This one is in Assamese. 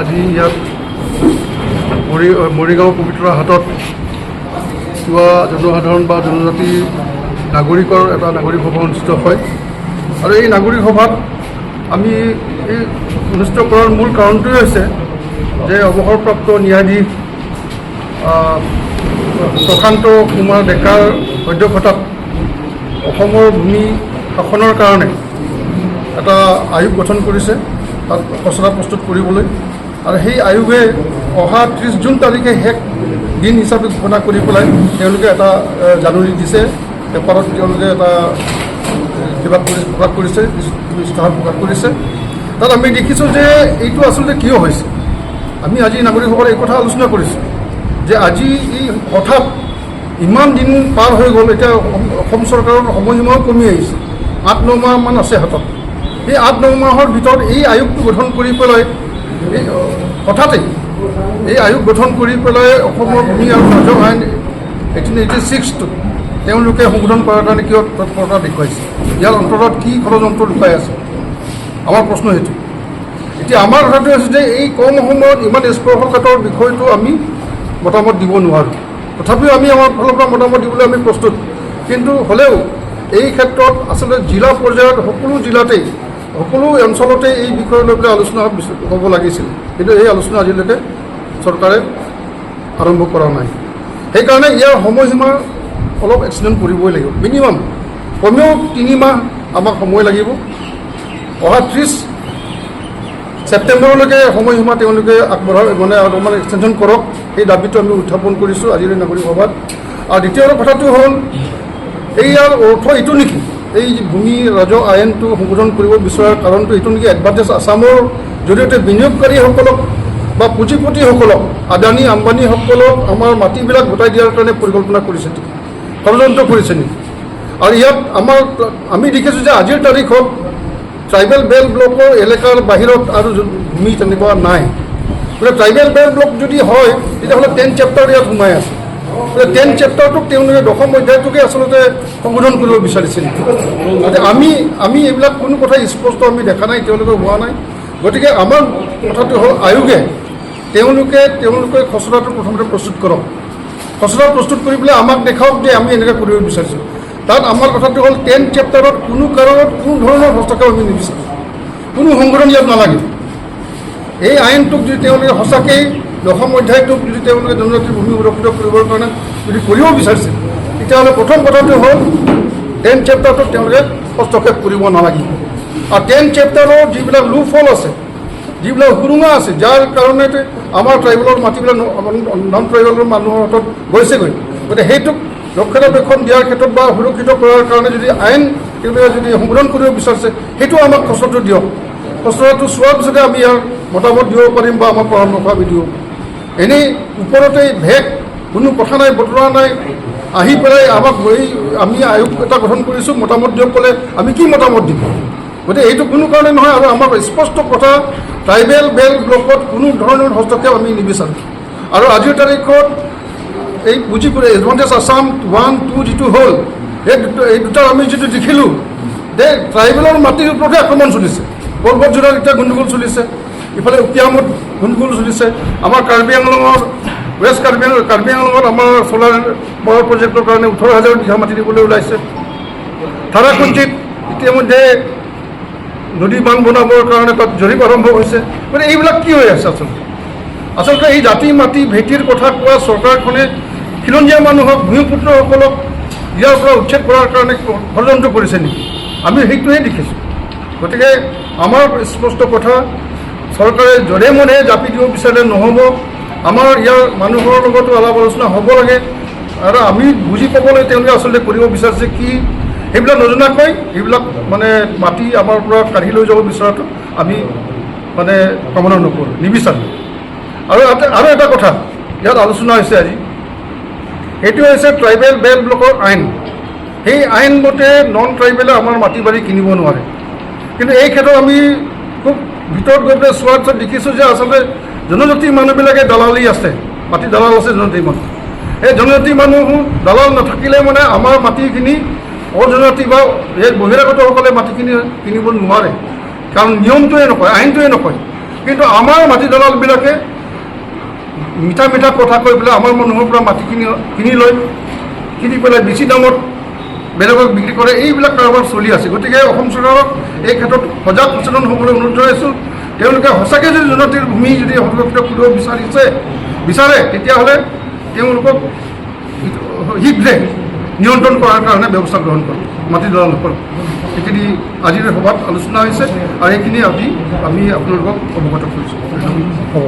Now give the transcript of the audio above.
আজি ইয়াত মৰিগাঁও পবিতৰা হাটত তিৱা জনসাধাৰণ বা জনজাতি নাগৰিকৰ এটা নাগৰিক সভা অনুষ্ঠিত হয়। আৰু এই নাগৰিক সভাত আমি এই অনুষ্ঠিত কৰাৰ মূল কাৰণটোৱে হৈছে যে অৱসৰপ্ৰাপ্ত ন্যায়াধীশ প্ৰশান্ত কুমাৰ ডেকাৰ অধ্যক্ষতাত অসমৰ ভূমি শাসনৰ কাৰণে এটা আয়োগ গঠন কৰিছে, তাত খচৰা প্ৰস্তুত কৰিবলৈ। আৰু সেই আয়োগে অহা 30 জুন তাৰিখে শেষ দিন হিচাপে ঘোষণা কৰি পেলাই তেওঁলোকে এটা জাননী দিছে। পেপাৰত তেওঁলোকে এটা কিবা কৰি প্ৰকাশ কৰিছে, ইস্তাহাৰ প্ৰকাশ কৰিছে। তাত আমি দেখিছোঁ যে এইটো আচলতে কিয় হৈছে। আমি আজি নাগৰিকসকলে এই কথা আলোচনা কৰিছোঁ যে আজি এই হঠাৎ ইমান দিন পাৰ হৈ গ'ল, এতিয়া অসম চৰকাৰৰ সময়সীমাও কমি আহিছে, 8-9 মাহমান আছে হাতত। এই 8-9 মাহৰ ভিতৰত এই আয়োগটো গঠন কৰি পেলাই, এই হঠাতেই এই আয়োগ গঠন কৰি পেলাই অসমৰ ভূমি আৰু ৰাজহ আইন 1886টোত তেওঁলোকে সংশোধন কৰাৰ কাৰণে কিয় তৎপৰতা দেখুৱাইছে? ইয়াৰ অন্তৰত কি ষড়যন্ত্ৰ লুকাই আছে? আমাৰ প্ৰশ্ন সেইটো। এতিয়া আমাৰ কথাটো হৈছে যে এই কম সময়ত ইমান স্পৰ্শকাতৰ বিষয়টো আমি মতামত দিব নোৱাৰোঁ। তথাপিও আমি আমাৰ ফালৰ পৰা মতামত দিবলৈ আমি প্ৰস্তুত। কিন্তু হ'লেও এই ক্ষেত্ৰত আচলতে জিলা পৰ্যায়ত, সকলো জিলাতেই, সকলো অঞ্চলতে এই বিষয় লৈ পেলাই আলোচনা হ'ব লাগিছিল। কিন্তু এই আলোচনা আজিলৈকে চৰকাৰে আৰম্ভ কৰা নাই। সেইকাৰণে ইয়াৰ সময়সীমা অলপ এক্সটেণ্ড কৰিবই লাগিব। মিনিমাম কমেও 3 মাহ আমাক সময় লাগিব। অহা 30 ছেপ্টেম্বৰলৈকে সময়সীমা তেওঁলোকে আগবঢ়াই মানে অলপমান এক্সটেনশ্যন কৰক, সেই দাবীটো আমি উত্থাপন কৰিছোঁ আজিৰ এই নাগৰিক সভাত। আৰু দ্বিতীয় কথাটো হ'ল, এই ইয়াৰ অৰ্থ এইটো নেকি, এই ভূমি ৰাজহ আইনটো সংশোধন কৰিব বিচৰাৰ কাৰণটো এইটো নেকি, এডভান্টেজ আছামৰ জৰিয়তে বিনিয়োগকাৰীসকলক বা পুঁজিপতিসকলক, আদানী আম্বানীসকলক আমাৰ মাটিবিলাক গোটাই দিয়াৰ কাৰণে পৰিকল্পনা কৰিছে নেকি, ষড়যন্ত্ৰ কৰিছে নেকি? আৰু ইয়াত আমি দেখিছোঁ যে আজিৰ তাৰিখত ট্ৰাইবেল বেল্ট ব্লকৰ এলেকাৰ বাহিৰত আৰু ভূমি তেনেকুৱা নাই। গতিকে ট্ৰাইবেল বেল্ট ব্লক যদি হয়, তেতিয়াহ'লে 10 চেপ্টাৰ ইয়াত সোমাই আছে। গতিকে 10 চেপ্টাৰটোক তেওঁলোকে, দশম অধ্যায়টোকে আচলতে সংশোধন কৰিব বিচাৰিছিল। গতিকে আমি আমি এইবিলাক কোনো কথা স্পষ্ট আমি দেখা নাই, তেওঁলোকে হোৱা নাই। গতিকে আমাৰ কথাটো হ'ল, আয়োগে তেওঁলোকে তেওঁলোকে খচৰাটো প্ৰথমতে প্ৰস্তুত কৰক। খচৰা প্ৰস্তুত কৰি পেলাই আমাক দেখাওক যে আমি এনেকৈ কৰিব বিচাৰিছোঁ। তাত আমাৰ কথাটো হ'ল, 10 চেপ্টাৰত কোনো কাৰণত কোনো ধৰণৰ হস্তক্ষেপ আমি নিবিচাৰোঁ। কোনো সংশোধন ইয়াত নালাগে। এই আইনটোক যদি তেওঁলোকে সঁচাকেই, দশম অধ্যায়টোক যদি তেওঁলোকে জনজাতিৰ ভূমি সুৰক্ষিত কৰিবৰ কাৰণে যদি কৰিব বিচাৰিছে, তেতিয়াহ'লে প্ৰথম কথাটো হ'ল, 10 চেপ্টাৰটোত তেওঁলোকে হস্তক্ষেপ কৰিব নালাগিব। আৰু 10 চেপ্টাৰৰ যিবিলাক লুপ হোল আছে, যিবিলাক সুৰুঙা আছে, যাৰ কাৰণে আমাৰ ট্ৰাইবেলৰ মাটিবিলাক নন ট্ৰাইবেলৰ মানুহৰ হাতত গৈছেগৈ, গতিকে সেইটোক ৰক্ষণাবেক্ষণ দিয়াৰ ক্ষেত্ৰত বা সুৰক্ষিত কৰাৰ কাৰণে যদি আইন তেওঁলোকে যদি সংশোধন কৰিব বিচাৰিছে, সেইটো আমাক খচৰাটো দিয়ক। খচৰাটো চোৱাৰ পিছতে আমি ইয়াৰ মতামত দিব পাৰিম বা আমাৰ পৰামৰ্শ আমি দিব পাৰিম। এনেই ওপৰতে ভেগ, কোনো কথা নাই বতৰা নাই, আহি পেলাই আমাক এই আমি আয়োগ এটা গঠন কৰিছোঁ, মতামত দিয়ক ক'লে আমি কি মতামত দিম? গতিকে এইটো কোনো কাৰণে নহয়। আৰু আমাৰ স্পষ্ট কথা, ট্ৰাইবেল বেল্ট ব্লকত কোনো ধৰণৰ হস্তক্ষেপ আমি নিবিচাৰোঁ। আৰু আজিৰ তাৰিখত এই পুঁজি এডভান্টেজ আছাম 1, 2 যিটো হ'ল, এই দুটা আমি যিটো দেখিলোঁ যে ট্ৰাইবেলৰ মাটিৰ ওপৰতহে আক্ৰমণ চলিছে। পৰ্বতঝোৰাত এতিয়া গণ্ডগোল চলিছে, ইফালে উকিয়ামত গণ্ডগোল চলিছে, আমাৰ কাৰ্বি আংলঙৰ, ৱেষ্ট কাৰ্বি আংলং, কাৰ্বি আংলঙত আমাৰ চ'লাৰ পাৱাৰ প্ৰজেক্টৰ কাৰণে 18,000 বিঘা মাটি দিবলৈ ওলাইছে। থাৰাকুঞ্চিত ইতিমধ্যে নদী বান্ধ বনাবৰ কাৰণে তাত জৰীপ আৰম্ভ হৈছে। গতিকে এইবিলাক কি হৈ আছে আচলতে? আচলতে এই জাতি মাটি ভেটিৰ কথা কোৱা চৰকাৰখনে খিলঞ্জীয়া মানুহক, ভূমিপুত্ৰসকলক ইয়াৰ পৰা উচ্ছেদ কৰাৰ কাৰণে ষড়যন্ত্ৰ কৰিছে নেকি? আমি সেইটোহে দেখিছোঁ। গতিকে আমাৰ স্পষ্ট কথা, চৰকাৰে যধে মধে জাপি দিব বিচাৰিলে নহ'ব। আমাৰ ইয়াৰ মানুহৰ লগতো আলাপ আলোচনা হ'ব লাগে আৰু আমি বুজি পাবলৈ তেওঁলোকে আচলতে কৰিব বিচাৰিছে কি, সেইবিলাক নজনাকৈ এইবিলাক মানে মাটি আমাৰ পৰা কাঢ়ি লৈ যাব বিচৰাটো আমি মানে কামনা নকৰোঁ, নিবিচাৰোঁ। আৰু আৰু এটা কথা ইয়াত আলোচনা হৈছে আজি, সেইটো হৈছে ট্ৰাইবেল বেল্ট ব্লকৰ আইন। সেই আইন মতে নন ট্ৰাইবেলে আমাৰ মাটি বাৰী কিনিব নোৱাৰে। কিন্তু এই ক্ষেত্ৰত আমি খুব ভিতৰত গৈ পেলাই চোৱাৰ পিছত দেখিছোঁ যে আচলতে জনজাতি মানুহবিলাকে দালালি আছে, মাটি দালাল আছে জনজাতি মানুহ। সেই জনজাতি মানুহ দালাল নাথাকিলে মানে আমাৰ মাটিখিনি অজনজাতি বা এই বহিৰাগতসকলে মাটিখিনি কিনিব নোৱাৰে। কাৰণ নিয়মটোৱে নকয়, আইনটোৱে নকয়। কিন্তু আমাৰ মাটি দালালবিলাকে মিঠা মিঠা কথা কৈ পেলাই আমাৰ মানুহৰ পৰা মাটি কিনি লয়, কিনি পেলাই বেছি দামত বেলেগক বিক্ৰী কৰে। এইবিলাক কাৰবাৰ চলি আছে। গতিকে অসম চৰকাৰক এই ক্ষেত্ৰত সজাগ সচেতন হ'বলৈ অনুৰোধ জনাইছোঁ। তেওঁলোকে সঁচাকৈ যদি জনজাতিৰ ভূমি যদি সংৰক্ষিত কৰিব বিচাৰে, তেতিয়াহ'লে তেওঁলোকক শীঘ্ৰে নিয়ন্ত্ৰণ কৰাৰ কাৰণে ব্যৱস্থা গ্ৰহণ কৰক মাটি দালালসকলক। সেইখিনি আজিৰ সভাত আলোচনা হৈছে আৰু সেইখিনি আজি আমি আপোনালোকক অৱগত কৰিছোঁ। হ'ব।